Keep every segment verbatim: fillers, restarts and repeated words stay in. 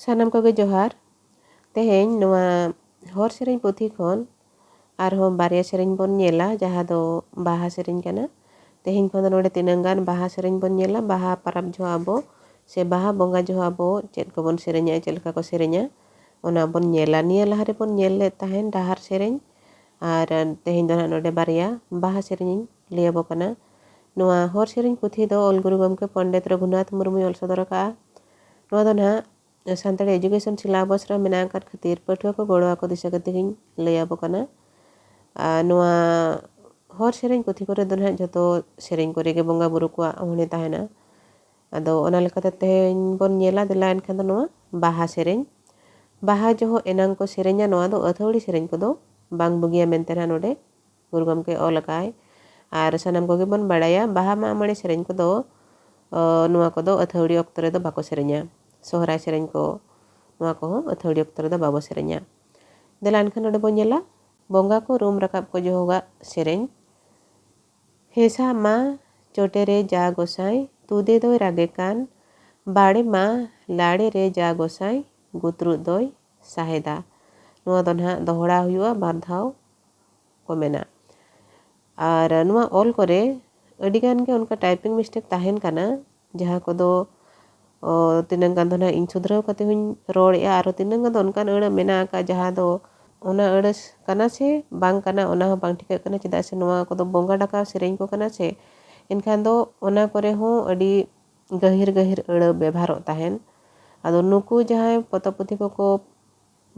ᱥᱟᱱᱟᱢ ᱠᱚᱜᱮ ᱡᱚᱦᱟᱨ᱾ ᱛᱮᱦᱮᱧ ᱱᱚᱣᱟ ᱦᱚᱨ ᱥᱮᱨᱮᱧ ᱯᱩᱛᱷᱤ ᱠᱷᱚᱱ ᱟᱨᱦᱚᱸ ᱵᱟᱨᱭᱟ ᱥᱮᱨᱮᱧ ᱵᱚᱱ ᱧᱮᱞᱟ, ᱡᱟᱦᱟᱸ ᱫᱚ ᱵᱟᱦᱟ ᱥᱮᱨᱮᱧ ᱠᱟᱱᱟ᱾ ᱛᱮᱦᱮᱧ ᱠᱷᱚᱱ ᱫᱚ ᱱᱚᱰᱮ ᱛᱤᱱᱟᱹᱝ ᱜᱟᱱ ᱵᱟᱦᱟ ᱥᱮᱨᱮᱧ ᱵᱚᱱ ᱧᱮᱞᱟ, ᱵᱟᱦᱟ ᱯᱟᱨᱟᱵᱽ ᱡᱚᱦᱚᱜ ᱟᱵᱚ ᱥᱮ ᱵᱟᱦᱟ ᱵᱚᱸᱜᱟ ᱡᱚᱦᱚᱜ ᱟᱵᱚ ᱪᱮᱫ ᱠᱚᱵᱚᱱ ᱥᱮᱨᱮᱧᱟ, ᱪᱮᱫ ᱞᱮᱠᱟ ᱠᱚ ᱥᱮᱨᱮᱧᱟ, ᱚᱱᱟ ᱵᱚᱱ ᱧᱮᱞᱟ᱾ ᱱᱤᱭᱟᱹ ᱞᱟᱦᱟ ᱨᱮᱵᱚᱱ ᱧᱮᱞ ᱞᱮᱫ ᱛᱟᱦᱮᱱ ᱰᱟᱦᱟᱨ ᱥᱮᱨᱮᱧ, ᱟᱨ ᱛᱮᱦᱮᱧ ᱫᱚ ᱱᱟᱦᱟᱜ ᱱᱚᱰᱮ ᱵᱟᱨᱭᱟ ᱵᱟᱦᱟ ᱥᱮᱨᱮᱧ ᱤᱧ ᱞᱟᱹᱭ ᱟᱵᱚ ᱠᱟᱱᱟ᱾ ᱱᱚᱣᱟ ᱦᱚᱨ ᱥᱮᱨᱮᱧ ᱯᱩᱛᱷᱤ ᱫᱚ ᱚᱞ ᱜᱩᱨᱩ ᱜᱚᱢᱠᱮ ᱯᱚᱱᱰᱤᱛ ᱨᱚᱜᱷᱩᱱᱟᱛᱷ ᱢᱩᱨᱢᱩᱭ ᱚᱞ ᱥᱚᱫᱚᱨ ᱟᱠᱟᱫᱼᱟ᱾ ᱱᱚᱣᱟ ᱫᱚ ᱱᱟᱦᱟᱜ ᱥᱟᱱᱛᱟᱲᱤ education syllabus ᱨᱮ ᱢᱮᱱᱟᱜ ᱟᱠᱟᱫ ᱠᱷᱟᱹᱛᱤᱨ ᱯᱟᱹᱴᱷᱩᱣᱟᱹ ᱠᱚ ᱜᱚᱲᱚ ᱟᱠᱚ ᱫᱤᱥᱟᱹ ᱠᱟᱛᱮ ᱜᱤᱧ ᱞᱟᱹᱭ ᱟᱵᱚ ᱠᱟᱱᱟ᱾ ᱟᱨ ᱱᱚᱣᱟ ᱦᱚᱨ ᱥᱮᱨᱮᱧ ᱯᱩᱛᱷᱤ ᱠᱚᱨᱮ ᱫᱚ ᱱᱟᱦᱟᱜ ᱡᱷᱚᱛᱚ ᱥᱮᱨᱮᱧ ᱠᱚᱨᱮ ᱜᱮ ᱵᱚᱸᱜᱟ ᱵᱩᱨᱩ ᱠᱚᱣᱟᱜ ᱦᱚᱸ ᱛᱟᱦᱮᱱᱟ᱾ ᱟᱫᱚ ᱚᱱᱟ ᱞᱮᱠᱟᱛᱮ ᱛᱮᱦᱮᱧ ᱵᱚᱱ ᱧᱮᱞᱟ, ᱫᱮᱞᱟ ᱮᱱᱠᱷᱟᱱ ᱫᱚ ᱱᱚᱣᱟ ᱵᱟᱦᱟ ᱥᱮᱨᱮᱧ᱾ ᱵᱟᱦᱟ ᱡᱚᱦᱚᱜ ᱮᱱᱟᱝ ᱠᱚ ᱥᱮᱨᱮᱧᱟ, ᱱᱚᱣᱟ ᱫᱚ ᱟᱹᱛᱷᱟᱹᱣᱲᱤ ᱥᱮᱨᱮᱧ ᱠᱚᱫᱚ ᱵᱟᱝ ᱵᱩᱜᱤᱭᱟ ᱢᱮᱱᱛᱮ ᱱᱟᱦᱟᱜ ᱱᱚᱰᱮ ᱜᱩᱨᱩ ᱜᱚᱢᱠᱮ ᱚᱞ ᱟᱠᱟᱫᱼᱟᱭ᱾ ᱟᱨ ᱥᱟᱱᱟᱢ ᱠᱚᱜᱮ ᱵᱚᱱ ᱵᱟᱲᱟᱭᱟ, ᱵᱟᱦᱟ ᱢᱟᱜ ᱢᱚᱬᱮ ᱥᱮᱨᱮᱧ ᱠᱚᱫᱚ, ᱚ, ᱱᱚᱣᱟ ᱠᱚᱫᱚ ᱟᱹᱛᱷᱟᱹᱣᱲᱤ ᱚᱠᱛᱚ ᱨᱮᱫᱚ ᱵᱟᱠᱚ ᱥᱮᱨᱮᱧᱟ᱾ ᱥᱚᱦᱨᱟᱭ ᱥᱮᱨᱮᱧ ᱠᱚ, ᱱᱚᱣᱟ ᱠᱚᱦᱚᱸ ᱟᱹᱛᱷᱟᱹᱣᱲᱤ ᱚᱠᱛᱚ ᱨᱮᱫᱚ ᱵᱟᱵᱚ ᱥᱮᱨᱮᱧᱟ᱾ ᱫᱮᱞᱟ ᱮᱱᱠᱷᱟᱱ ᱱᱚᱰᱮ ᱵᱚᱱ ᱧᱮᱞᱟ, ᱵᱚᱸᱜᱟ ᱠᱚ ᱨᱩᱢ ᱨᱟᱠᱟᱵ ᱠᱚ ᱡᱚᱦᱚᱜᱟᱜ ᱥᱮᱨᱮᱧ᱾ ᱦᱮᱥᱟ ᱢᱟ ᱪᱚᱴᱮ ᱨᱮ ᱡᱟ ᱜᱚᱸᱥᱟᱭ, ᱛᱩᱫᱮ ᱫᱚᱭ ᱨᱟᱜᱮ ᱠᱟᱱ, ᱵᱟᱲᱮ ᱢᱟ ᱞᱟᱲᱮ ᱨᱮ ᱡᱟ ᱜᱚᱸᱥᱟᱭ, ᱜᱩᱛᱨᱩᱜ ᱫᱚᱭ ᱥᱟᱦᱮᱫᱟ᱾ ᱱᱚᱣᱟ ᱫᱚ ᱱᱟᱦᱟᱜ ᱫᱚᱦᱲᱟ ᱦᱩᱭᱩᱜᱼᱟ, ᱵᱟᱨ ᱫᱷᱟᱣ ᱠᱚ ᱢᱮᱱᱟ᱾ ᱟᱨ ᱱᱚᱣᱟ ᱚᱞ ᱠᱚᱨᱮ ᱟᱹᱰᱤ ᱜᱟᱱ ᱜᱮ ᱚᱱᱠᱟ typing mistake ᱛᱟᱦᱮᱱ ᱠᱟᱱᱟ, ᱡᱟᱦᱟᱸ ᱠᱚᱫᱚ, ᱚ, ᱛᱤᱱᱟᱹᱝ ᱜᱟᱱ ᱫᱚ ᱱᱟᱦᱟᱜ ᱤᱧ ᱥᱩᱫᱷᱨᱟᱹᱣ ᱠᱟᱛᱮ ᱦᱚᱧ ᱨᱚᱲᱮᱫᱼᱟ, ᱟᱨᱚ ᱛᱤᱱᱟᱹᱝ ᱜᱟᱱ ᱫᱚ ᱚᱱᱠᱟᱱ ᱟᱹᱲᱟᱹ ᱢᱮᱱᱟᱜ ᱟᱠᱟᱫ, ᱡᱟᱦᱟᱸ ᱫᱚ ᱚᱱᱟ ᱟᱹᱲᱟᱹ ᱠᱟᱱᱟ ᱥᱮ ᱵᱟᱝ ᱠᱟᱱᱟ, ᱚᱱᱟ ᱦᱚᱸ ᱵᱟᱝ ᱴᱷᱤᱠᱟᱹᱜ ᱠᱟᱱᱟ, ᱪᱮᱫᱟᱜ ᱥᱮ ᱱᱚᱣᱟ ᱠᱚᱫᱚ ᱵᱚᱸᱜᱟ ᱰᱟᱠᱟᱣ ᱥᱮᱨᱮᱧ ᱠᱚ ᱠᱟᱱᱟ ᱥᱮ᱾ ᱮᱱᱠᱷᱟᱱ ᱫᱚ ᱚᱱᱟ ᱠᱚᱨᱮ ᱦᱚᱸ ᱟᱹᱰᱤ ᱜᱟᱹᱦᱤᱨ ᱜᱟᱹᱦᱤᱨ ᱟᱹᱲᱟᱹ ᱵᱮᱵᱷᱟᱨᱚᱜ ᱛᱟᱦᱮᱱ᱾ ᱟᱫᱚ ᱱᱩᱠᱩ ᱡᱟᱦᱟᱸᱭ ᱯᱚᱛᱚᱵ ᱯᱩᱛᱷᱤ ᱠᱚᱠᱚ,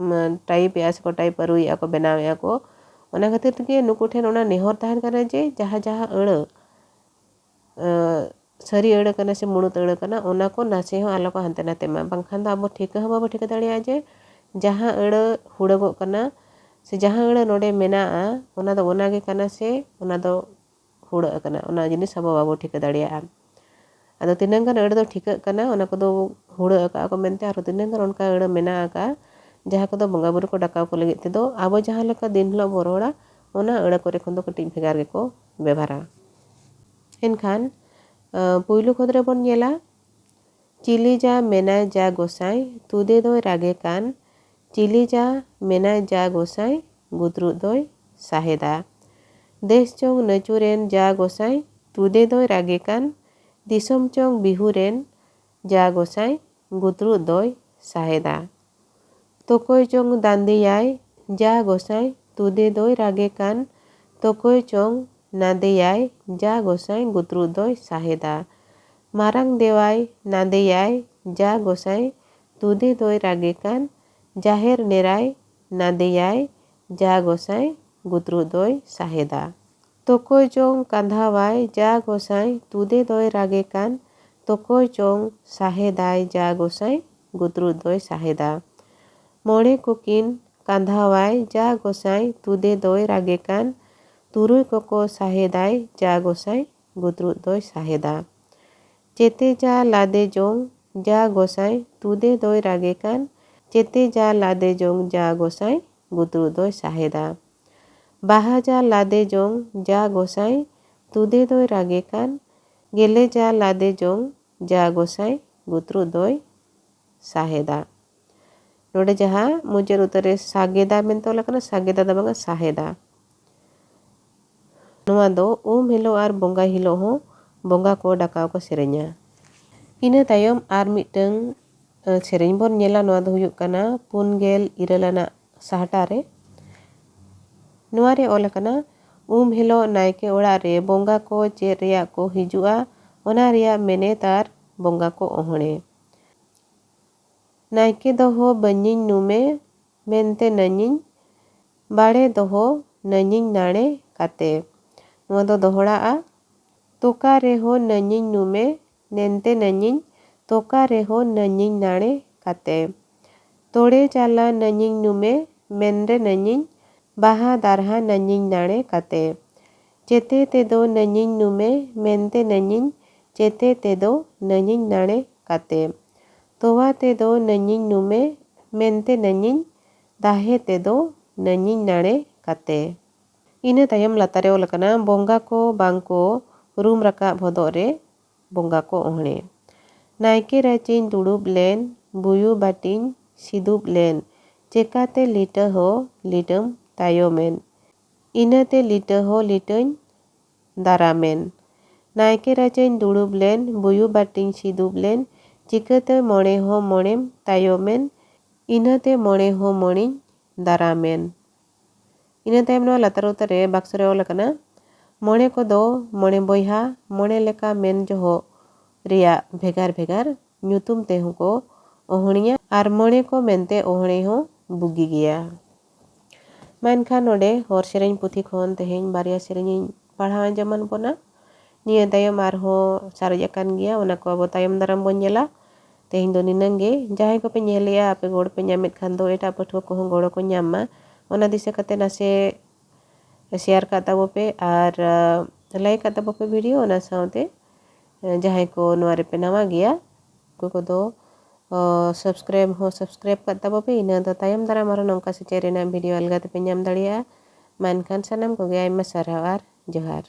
ᱢᱟ, type ᱮᱜᱼᱟ ᱥᱮᱠᱚ type ᱟᱹᱨᱩᱭᱮᱜᱼᱟ ᱠᱚ, ᱵᱮᱱᱟᱣᱮᱜᱼᱟ ᱠᱚ, ᱚᱱᱟ ᱠᱷᱟᱹᱛᱤᱨ ᱛᱮᱜᱮ ᱱᱩᱠᱩ ᱴᱷᱮᱱ ᱚᱱᱟ ᱱᱮᱦᱚᱨ ᱛᱟᱦᱮᱱ ᱠᱟᱱᱟ ᱡᱮ ᱡᱟᱦᱟᱸ ᱡᱟᱦᱟᱸ ᱟᱹᱲᱟᱹ, ᱟᱹ, ᱥᱟᱹᱨᱤ ᱟᱹᱲᱟᱹ ᱠᱟᱱᱟ ᱥᱮ ᱢᱩᱲᱩᱫ ᱟᱹᱲᱟᱹ ᱠᱟᱱᱟ, ᱚᱱᱟ ᱠᱚ ᱱᱟᱥᱮ ᱦᱚᱸ ᱟᱞᱚ ᱠᱚ ᱦᱟᱱᱛᱮ ᱱᱟᱛᱮ ᱢᱟ, ᱵᱟᱝᱠᱷᱟᱱ ᱫᱚ ᱟᱵᱚ ᱴᱷᱤᱠᱟᱹ ᱦᱚᱸ ᱵᱟᱵᱚ ᱴᱷᱤᱠᱟᱹ ᱫᱟᱲᱮᱭᱟᱜᱼᱟ ᱡᱮ ᱡᱟᱦᱟᱸ ᱟᱹᱲᱟᱹ ᱦᱩᱲᱟᱹᱜᱚᱜ ᱠᱟᱱᱟ ᱥᱮ ᱡᱟᱦᱟᱸ ᱟᱹᱲᱟᱹ ᱱᱚᱰᱮ ᱢᱮᱱᱟᱜᱼᱟ, ᱚᱱᱟ ᱫᱚ ᱚᱱᱟ ᱜᱮ ᱠᱟᱱᱟ ᱥᱮ ᱚᱱᱟ ᱫᱚ ᱦᱩᱲᱟᱹᱜ ᱟᱠᱟᱱᱟ, ᱚᱱᱟ ᱡᱤᱱᱤᱥ ᱟᱵᱚ ᱵᱟᱵᱚ ᱴᱷᱤᱠᱟᱹ ᱫᱟᱲᱮᱭᱟᱜᱼᱟ᱾ ᱟᱫᱚ ᱛᱤᱱᱟᱹᱝ ᱜᱟᱱ ᱟᱹᱲᱟᱹ ᱫᱚ ᱴᱷᱤᱠᱟᱹᱜ ᱠᱟᱱᱟ, ᱚᱱᱟ ᱠᱚᱫᱚ ᱦᱩᱲᱟᱹ ᱟᱠᱟᱜᱼᱟ ᱠᱚ ᱢᱮᱱᱛᱮ, ᱟᱨᱦᱚᱸ ᱛᱤᱱᱟᱹᱝ ᱜᱟᱱ ᱚᱱᱠᱟ ᱟᱹᱲᱟᱹ ᱢᱮᱱᱟᱜ ᱟᱠᱟᱜᱼᱟ, ᱡᱟᱦᱟᱸ ᱠᱚᱫᱚ ᱵᱚᱸᱜᱟ ᱵᱩᱨᱩ ᱠᱚ ᱰᱟᱠᱟᱣ ᱠᱚ ᱞᱟᱹᱜᱤᱫ ᱛᱮᱫᱚ ᱟᱵᱚ ᱡᱟᱦᱟᱸ ᱞᱮᱠᱟ ᱫᱤᱱ ᱦᱤᱞᱳᱜ ᱵᱚ ᱨᱚᱲᱟ, ᱚᱱᱟ ᱟᱹᱲᱟᱹ ᱠᱚᱨᱮ ᱠᱷᱚᱱ ᱫᱚ ᱠᱟᱹᱴᱤᱡ ᱵᱷᱮᱜᱟᱨ ᱜᱮᱠᱚ ᱵᱮᱵᱷᱟᱨᱟ᱾ ᱮᱱᱠᱷᱟᱱ, ᱟᱸ, ᱯᱩᱭᱞᱩ ᱠᱷᱚᱸᱫᱽ ᱨᱮᱵᱚᱱ ᱧᱮᱞᱟ, ᱪᱤᱞᱤ ᱡᱟ ᱢᱮᱱᱟᱭ ᱡᱟ ᱜᱚᱸᱥᱟᱭ, ᱛᱩᱫᱮ ᱫᱚᱭ ᱨᱟᱜᱮ ᱠᱟᱱ᱾ ᱪᱤᱞᱤ ᱡᱟ ᱢᱮᱱᱟᱭ ᱡᱟ ᱜᱚᱸᱥᱟᱭ, ᱜᱩᱛᱨᱩᱜ ᱫᱚᱭ ᱥᱟᱦᱮᱫᱟ᱾ ᱫᱮᱥ ᱪᱚᱝ ᱱᱟᱹᱪᱩ ᱨᱮᱱ ᱡᱟ ᱜᱚᱸᱥᱟᱭ, ᱛᱩᱫᱮ ᱫᱚᱭ ᱨᱟᱜᱮ ᱠᱟᱱ᱾ ᱫᱤᱥᱚᱢ ᱪᱚᱝ ᱵᱤᱦᱩ ᱨᱮᱱ ᱡᱟ ᱜᱚᱸᱥᱟᱭ, ᱜᱩᱛᱨᱩᱜ ᱫᱚᱭ ᱥᱟᱦᱮᱫᱟ᱾ ᱛᱚᱠᱚᱭ ᱪᱚᱝ ᱫᱟᱸᱫᱮᱭᱟᱭ ᱡᱟ ᱜᱚᱸᱥᱟᱭ, ᱛᱩᱫᱮ ᱫᱚᱭ ᱨᱟᱜᱮ ᱠᱟᱱ᱾ ᱛᱚᱠᱚᱭ ᱪᱚᱝ ᱱᱟᱫᱮᱭᱟᱭ ᱡᱟ ᱜᱚᱸᱥᱟᱭ, ᱜᱩᱛᱨᱩᱜ ᱫᱚᱭ ᱥᱟᱦᱮᱫᱟ᱾ ᱢᱟᱨᱟᱝ ᱫᱮᱣᱟᱭ ᱱᱟᱫᱮᱭᱟᱭ ᱡᱟ ᱜᱚᱸᱥᱟᱭ, ᱛᱩᱫᱮ ᱫᱚᱭ ᱨᱟᱜᱮ ᱠᱟᱱ᱾ ᱡᱟᱦᱮᱨ ᱱᱮᱨᱟᱭ ᱱᱟᱫᱮᱭᱟᱭ ᱡᱟ ᱜᱚᱸᱥᱟᱭ, ᱜᱩᱛᱨᱩᱜ ᱫᱚᱭ ᱥᱟᱦᱮᱫᱟ᱾ ᱛᱚᱠᱚᱭ ᱪᱚᱝ ᱠᱟᱸᱫᱷᱟᱣᱟᱭ ᱡᱟ ᱜᱚᱸᱥᱟᱭ, ᱛᱩᱫᱮ ᱫᱚᱭ ᱨᱟᱜᱮ ᱠᱟᱱ᱾ ᱛᱚᱠᱚᱭ ᱪᱚᱝ ᱥᱟᱦᱮᱫᱟᱭ ᱡᱟ ᱜᱚᱸᱥᱟᱭ, ᱜᱩᱛᱨᱩᱜ ᱫᱚᱭ ᱥᱟᱦᱮᱫᱟ᱾ ᱢᱚᱬᱮ ᱠᱚᱠᱤᱱ ᱠᱟᱸᱫᱷᱟᱣᱟᱭ ᱡᱟ ᱜᱚᱸᱥᱟᱭ, ᱛᱩᱫᱮ ᱫᱚᱭ ᱨᱟᱜᱮ ᱠᱟᱱ᱾ ᱛᱩᱨᱩᱭ ᱠᱚᱠᱚ ᱥᱟᱦᱮᱫᱟᱭ ᱡᱟ ᱜᱚᱸᱥᱟᱭ, ᱜᱩᱛᱨᱩᱜ ᱫᱚᱭ ᱥᱟᱦᱮᱫᱟ᱾ ᱪᱮᱛᱮ ᱡᱟ ᱞᱟᱫᱮ ᱡᱚᱝ ᱡᱟ ᱜᱚᱸᱥᱟᱭ, ᱛᱩᱫᱮ ᱫᱚᱭ ᱨᱟᱜᱮ ᱠᱟᱱ᱾ ᱪᱮᱛᱮ ᱡᱟ ᱞᱟᱫᱮ ᱡᱚᱝ ᱡᱟ ᱜᱚᱸᱥᱟᱭ, ᱜᱩᱛᱨᱩᱜ ᱫᱚᱭ ᱥᱟᱦᱮᱫᱟ᱾ ᱵᱟᱦᱟ ᱡᱟ ᱞᱟᱫᱮ ᱡᱚᱝ ᱡᱟ ᱜᱚᱸᱥᱟᱭ, ᱛᱩᱫᱮ ᱫᱚᱭ ᱨᱟᱜᱮ ᱠᱟᱱ᱾ ᱜᱮᱞᱮ ᱡᱟ ᱞᱟᱫᱮ ᱡᱚᱝ ᱡᱟ ᱜᱚᱸᱥᱟᱭ, ᱜᱩᱛᱨᱩᱜ ᱫᱚᱭ ᱥᱟᱦᱮᱫᱟ᱾ ᱱᱚᱰᱮ ᱡᱟᱦᱟᱸ ᱢᱩᱪᱟᱹᱫ ᱩᱛᱟᱹᱨ ᱨᱮ ᱥᱟᱜᱮᱫᱟ ᱢᱮᱱᱛᱮ ᱚᱞ ᱟᱠᱟᱱᱟ, ᱥᱟᱜᱮᱫᱟ ᱫᱚ ᱵᱟᱝᱟ, ᱥᱟᱦᱮᱫᱟ᱾ ᱱᱚᱣᱟ ᱫᱚ ᱩᱢ ᱦᱤᱞᱳᱜ ᱟᱨ ᱵᱚᱸᱜᱟ ᱦᱤᱞᱳᱜ ᱦᱚᱸ ᱵᱚᱸᱜᱟ ᱠᱚ ᱰᱟᱠᱟᱣ ᱠᱚ ᱥᱮᱨᱮᱧᱟ᱾ ᱤᱱᱟᱹ ᱛᱟᱭᱚᱢ ᱟᱨ ᱢᱤᱫᱴᱟᱹᱝ, ᱟᱹ, ᱥᱮᱨᱮᱧ ᱵᱚᱱ ᱧᱮᱞᱟ᱾ ᱱᱚᱣᱟ ᱫᱚ ᱦᱩᱭᱩᱜ ᱠᱟᱱᱟ ᱯᱩᱱ ᱜᱮᱞ ᱤᱨᱟᱹᱞ ᱟᱱᱟᱜ ᱥᱟᱦᱴᱟ ᱨᱮ᱾ ᱱᱚᱣᱟ ᱨᱮ ᱚᱞ ᱟᱠᱟᱱᱟ, ᱩᱢ ᱦᱤᱞᱳᱜ ᱱᱟᱭᱠᱮ ᱚᱲᱟᱜ ᱨᱮ ᱵᱚᱸᱜᱟ ᱠᱚ ᱪᱮᱫ ᱨᱮᱭᱟᱜ ᱠᱚ ᱦᱤᱡᱩᱜᱼᱟ, ᱚᱱᱟ ᱨᱮᱭᱟᱜ ᱢᱮᱱᱮᱛ ᱟᱨ ᱵᱚᱸᱜᱟ ᱠᱚ ᱚᱦᱚᱬᱮ᱾ ᱱᱟᱭᱠᱮ ᱫᱚᱦᱚ ᱵᱟᱹᱧᱤᱧ ᱱᱩᱢᱮ ᱢᱮᱱᱛᱮ ᱱᱟᱹᱧᱤᱧ, ᱵᱟᱲᱮ ᱫᱚᱦᱚ ᱱᱟᱹᱧᱤᱧ ᱱᱟᱲᱮ ᱠᱟᱛᱮ᱾ ᱱᱚᱣᱟ ᱫᱚ ᱫᱚᱦᱲᱟᱜᱼᱟ᱾ ᱛᱚᱠᱟ ᱨᱮᱦᱚᱸ ᱱᱟᱹᱧᱤᱧ ᱱᱩᱢᱮ ᱢᱮᱱᱛᱮ ᱱᱟᱹᱧᱤᱧ, ᱛᱚᱠᱟ ᱨᱮᱦᱚᱸ ᱱᱟᱹᱧᱤᱧ ᱱᱟᱲᱮ ᱠᱟᱛᱮ᱾ ᱛᱚᱲᱮ ᱪᱟᱞᱟ ᱱᱟᱹᱧᱤᱧ ᱱᱩᱢᱮ ᱢᱮᱱᱨᱮ ᱱᱟᱹᱧᱤᱧ, ᱵᱟᱦᱟ ᱫᱟᱨᱦᱟ ᱱᱟᱹᱧᱤᱧ ᱱᱟᱲᱮ ᱠᱟᱛᱮ᱾ ᱪᱮᱛᱮ ᱛᱮᱫᱚ ᱱᱟᱹᱧᱤᱧ ᱱᱩᱢᱮ ᱢᱮᱱᱛᱮ ᱱᱟᱹᱧᱤᱧ, ᱪᱮᱛᱮ ᱛᱮᱫᱚ ᱱᱟᱹᱧᱤᱧ ᱱᱟᱲᱮ ᱠᱟᱛᱮ᱾ ᱛᱚᱣᱟ ᱛᱮᱫᱚ ᱱᱟᱹᱧᱤᱧ ᱱᱩᱢᱮ ᱢᱮᱱᱛᱮ ᱱᱟᱹᱧᱤᱧ, ᱫᱟᱦᱮ ᱛᱮᱫᱚ ᱱᱟᱹᱧᱤᱧ ᱱᱟᱲᱮ ᱠᱟᱛᱮ᱾ ᱤᱱᱟᱹ ᱛᱟᱭᱚᱢ ᱞᱟᱛᱟᱨ ᱨᱮ ᱚᱞ ᱟᱠᱟᱱᱟ, ᱵᱚᱸᱜᱟ ᱠᱚ ᱵᱟᱝ ᱠᱚ ᱨᱩᱢ ᱨᱟᱠᱟᱵ ᱦᱚᱫᱚᱜ ᱨᱮ ᱵᱚᱸᱜᱟ ᱠᱚ ᱚᱦᱬᱮ᱾ ᱱᱟᱭᱠᱮ ᱨᱟᱪᱟᱧ ᱫᱩᱲᱩᱵ ᱞᱮᱱ, ᱵᱩᱭᱩ ᱵᱟᱹᱴᱤᱧ ᱥᱤᱫᱩᱵ ᱞᱮᱱ, ᱪᱮᱠᱟᱛᱮ ᱞᱤᱴᱟᱹ ᱦᱚᱸ ᱞᱤᱴᱟᱹᱢ ᱛᱟᱭᱚᱢᱮᱱ᱾ ᱤᱱᱟᱹᱛᱮ ᱞᱤᱴᱟᱹ ᱦᱚᱸ ᱞᱤᱴᱟᱹᱧ ᱫᱟᱨᱟᱢᱮᱱ᱾ ᱱᱟᱭᱠᱮ ᱨᱟᱪᱟᱧ ᱫᱩᱲᱩᱵ ᱞᱮᱱ, ᱵᱩᱭᱩ ᱵᱟᱹᱴᱤᱧ ᱥᱤᱫᱩᱵ ᱞᱮᱱ, ᱪᱤᱠᱟᱹᱛᱮ ᱢᱚᱬᱮ ᱦᱚᱸ ᱢᱚᱬᱮᱢ ᱛᱟᱭᱚᱢᱮᱱ᱾ ᱤᱱᱟᱹᱛᱮ ᱢᱚᱬᱮ ᱦᱚᱸ ᱢᱚᱬᱮᱧ ᱫᱟᱨᱟᱢᱮᱱ᱾ ᱤᱱᱟᱹ ᱛᱟᱭᱚᱢ ᱱᱚᱣᱟ ᱞᱟᱛᱟᱨ ᱩᱛᱟᱹᱨ ᱨᱮ ᱵᱟᱠᱥᱚ ᱨᱮ ᱚᱞ ᱟᱠᱟᱱᱟ, ᱢᱚᱬᱮ ᱠᱚᱫᱚ ᱢᱚᱬᱮ ᱵᱚᱭᱦᱟ, ᱢᱚᱬᱮ ᱞᱮᱠᱟ ᱢᱮᱱ ᱡᱚᱦᱚᱜ ᱨᱮᱭᱟᱜ ᱵᱷᱮᱜᱟᱨ ᱵᱷᱮᱜᱟᱨ ᱧᱩᱛᱩᱢ ᱛᱮᱦᱚᱸ ᱠᱚ ᱚᱦᱚᱬᱤᱭᱟ ᱟᱨ ᱢᱚᱬᱮ ᱠᱚ ᱢᱮᱱᱛᱮ ᱚᱦᱚᱬᱮ ᱦᱚᱸ ᱵᱩᱜᱤ ᱜᱮᱭᱟ᱾ ᱢᱟ ᱮᱱᱠᱷᱟᱱ ᱱᱚᱰᱮ ᱦᱚᱲ ᱥᱮᱨᱮᱧ ᱯᱩᱛᱷᱤ ᱠᱷᱚᱱ ᱛᱮᱦᱮᱧ ᱵᱟᱨᱭᱟ ᱥᱮᱨᱮᱧᱤᱧ ᱯᱟᱲᱦᱟᱣ ᱟᱸᱡᱚᱢᱟᱱ ᱵᱚᱱᱟ᱾ ᱱᱤᱭᱟᱹ ᱛᱟᱭᱚᱢ ᱟᱨᱦᱚᱸ ᱥᱟᱨᱮᱡ ᱟᱠᱟᱱ ᱜᱮᱭᱟ, ᱚᱱᱟ ᱠᱚ ᱟᱵᱚ ᱛᱟᱭᱚᱢ ᱫᱟᱨᱟᱢ ᱵᱚᱱ ᱧᱮᱞᱟ᱾ ᱛᱮᱦᱮᱧ ᱫᱚ ᱱᱤᱱᱟᱹᱝ ᱜᱮ᱾ ᱡᱟᱦᱟᱸᱭ ᱠᱚᱯᱮ ᱧᱮᱞᱮᱜᱼᱟ, ᱟᱯᱮ ᱜᱚᱲᱚ ᱯᱮ ᱧᱟᱢᱮᱫ ᱠᱷᱟᱱ ᱫᱚ ᱮᱴᱟᱜ ᱯᱟᱹᱴᱷᱩᱣᱟᱹ ᱠᱚᱦᱚᱸ ᱜᱚᱲᱚ ᱠᱚ ᱧᱟᱢ ᱢᱟ, ᱚᱱᱟ ᱫᱤᱥᱟᱹ ᱠᱟᱛᱮ ᱱᱟᱥᱮ ᱥᱮᱭᱟᱨ ᱠᱟᱜ ᱛᱟᱵᱚ ᱯᱮ ᱟᱨ ᱞᱟᱭᱤᱠ ᱠᱟᱜ ᱛᱟᱵᱚ ᱯᱮ ᱵᱷᱤᱰᱤᱭᱳ᱾ ᱚᱱᱟ ᱥᱟᱶᱛᱮ ᱡᱟᱦᱟᱸᱭ ᱠᱚ ᱱᱚᱣᱟ ᱨᱮᱯᱮ ᱱᱟᱣᱟ ᱜᱮᱭᱟ, ᱩᱱᱠᱩ ᱠᱚᱫᱚ ᱥᱟᱵᱥᱠᱨᱟᱭᱤᱵ ᱦᱚᱸ ᱥᱟᱵᱥᱠᱨᱟᱭᱤᱵ ᱠᱟᱜ ᱛᱟᱵᱚ ᱯᱮ᱾ ᱤᱱᱟᱹ ᱫᱚ ᱛᱟᱭᱚᱢ ᱫᱟᱨᱟᱢ ᱟᱨᱦᱚᱸ ᱱᱚᱝᱠᱟ ᱥᱮᱪᱮᱫ ᱨᱮᱱᱟᱜ ᱵᱷᱤᱰᱤᱭᱳ ᱟᱞᱜᱟ ᱛᱮᱯᱮ ᱧᱟᱢ ᱫᱟᱲᱮᱭᱟᱜᱼᱟ᱾ ᱢᱟ ᱮᱱᱠᱷᱟᱱ ᱥᱟᱱᱟᱢ ᱠᱚᱜᱮ ᱟᱭᱢᱟ ᱥᱟᱨᱦᱟᱣ ᱟᱨ ᱡᱚᱦᱟᱨ᱾